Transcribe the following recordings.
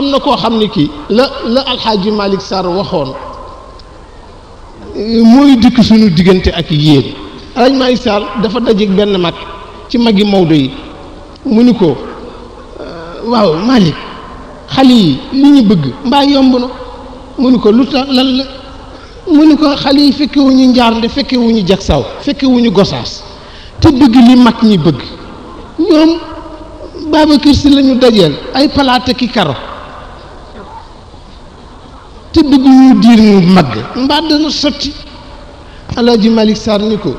am na koo xam ne kii la alxaaji Malick Sarr waxoon mooy dikk suñu diggante ak yéen. alxaaji Malick Sarr dafa dajeeg benn mag ci magi Maodo yi mu ni ko waaw Malick xale yi li ñu bëgg mbaa yomb na mu ni ko lu tax lan la mu ni ko xale yi fekkewuñu njaarnde fekkewuñu jagsaaw fekkewuñu gosaas te bëgg li mag ñi bëgg ñoom Babacar Si lañu dajeel ay palaata ki karo te bëgg ñu diir ñu mag mbaa dana sotti. alaaji Malick Sarr ni ko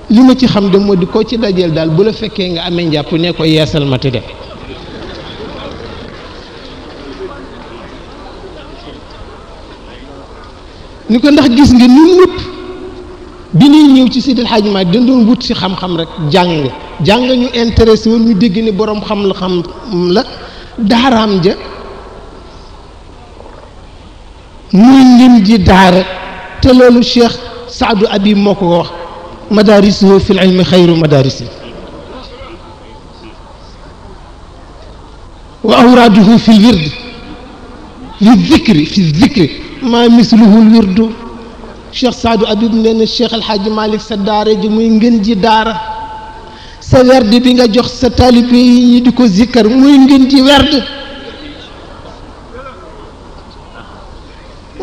li ma ci xam de moo di koo ci dajeel daal bu la fekkee nga amee njàpp ne ko yeesal ma te dem. ni ko ndax gis nga ñun ñëpp bi ñuy ñëw ci Seydi El Hadji Malick dañ doon wut si xam-xam rek jàng ñu intéressé woon ñu dégg ni boroom xam la daaraam ja muy ngeen ji daara te loolu Cheikh Saadu Abi moo ko wax madarisuhu fi l ilmi xayru madarisi wa awraaduhu fi l wird fi zikri maa misluhu l wirdu Cheikh Saadu Abib nee na Cheikh El Hadji Malick sa daara ji muy ngeen ji daara sa werd bi nga jox sa taalibe yi ñi di ko zikkar muy ngeen ji werd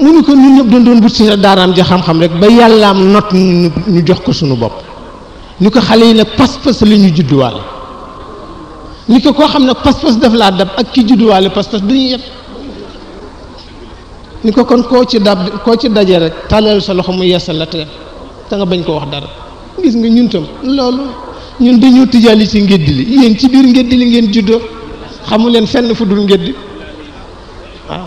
mu ni ko ñun ñëpp doon but si daaraam ja xam-xam rek ba yàllaam not ñu jox ko suñu bopp ni ko xale yi nag pas-pas la ñu judduwaale ni ko koo xam ne pas-pas daf laa dab ak ki judduwaale pas-pas du ñu yëpp ni ko kon koo ci daje rek tàllal sa loxo mu yeesal la te nga bañ ko wax dara. gis nga ñun tam loolu ñun dañoo tijaali ci ngéddi li yéen ci biir ngéddi li ngeen juddoo xamu leen fenn fu dul ngéddi waaw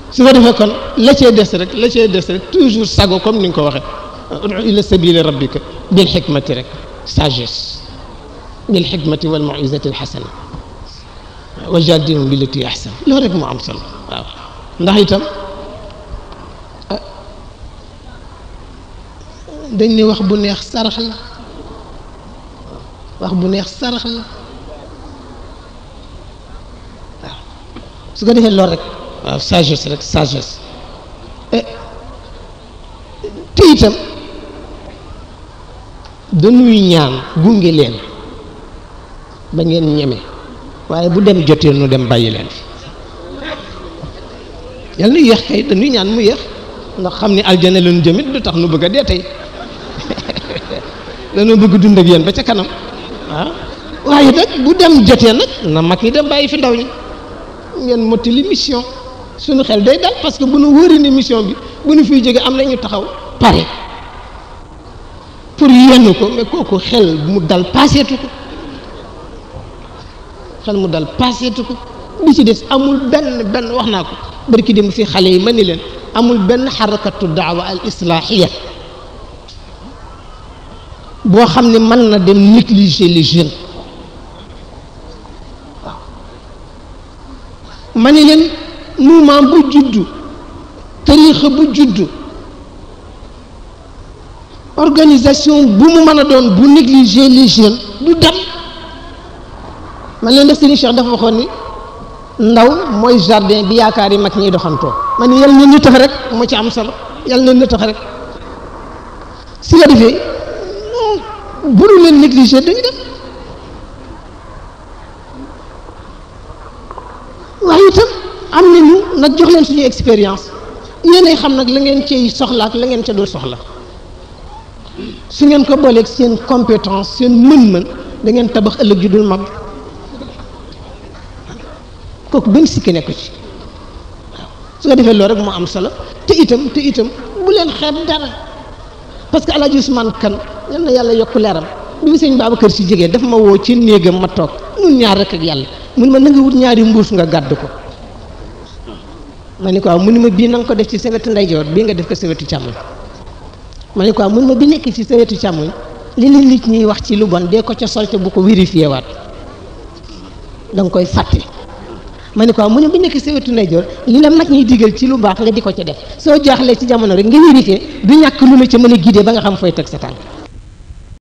su ko defee kon la cee des rek toujours sago comme ni nga ko waxee udu ila sabili rabbika bil xikmati rek sagesse bil xikmati wal mawizati al xasana wa jadilhum billati ahsan loolu rek moo am solo waaw ndax itam dañ ne wax bu neex sarax la waaw su ko defee loolu rek waaw sagesse te itam dañuy ñaan gunge leen ba ngeen ñeme waaye bu dem jotee nu dem bàyyi leen fi yal na yéex kay dañuy ñaan mu yéex ndax xam ni aljana lañu jëmit du tax nu bëgg a dee tey dañoo bëgg dund ak yéen ba ca kanam waaw waaye nag bu dem jotee nag na mag yi dem bàyyi fi ndaw ñi ngeen mottali mission suñu xel day dal parce que bu nu wóoree ni mission bi bu nu fiy jógee am na ñu taxaw pare pour yenn ko mais kooku xel mu dal paaseetu ko bi ci des amul benn wax naa ko bari ki dem fi xale yi ma ni leen amul benn xarakatu daawa al islaahiya boo xam ne mën na dem négliger les jeunes waaw ma ni leen mouvement bu juddu tariixa bu juddu organisation bu mu mën a doon bu négliger les jeunes du dem man leen def Serigne Cheikh dafa waxoon ni ndaw mooy jardin bi yaakaar yi mag ñiy doxantoo man ni yal na ñu tax rek moo ci am solo yal na ñu tax rek si nga defee bu nu leen négliger dañu dem waaye itam am nañu nag jox leen suñu expérience yéenay xam nag la ngeen cay soxla ak la ngeen ca dul soxla su ngeen ko booleeg seen compétence seen mën-mën da ngeen tabax ëllëg ju dul mag kooku benn sikki nekk ci waaw su ko defee loolu rek moo am solo te itam bu leen xeeb dara parce que El Hadj Ousmane Kane yal na yàlla yokk leeram bi mu sëñ Babacar Si jigéen daf ma woo ci néegam ma toog mun ñaar rek ak yàlla mun ma na nga wut ñaari mbuus nga gàdd ko ma ni ko waaw mu ni ma bii na nga ko def ci sa wetu ndeyjoor bii nga def ko sa wetu càmmoñ ma ni ko waaw mun ma bi nekk ci sa wetu càmmoñ li la nit ñiy wax ci lu bon dee ko ca solte bu ko vérifié waat da nga koy fàtte ma ni ko waaw mu ne bi nekk sa wetu ndeyjoor li la mag ñuy digal ci lu baax nga di ko ca def soo jaaxlee ci jamono rek nga vérifié du ñàkk lu la ca mën a guidé ba nga xam fooy teg sa tànk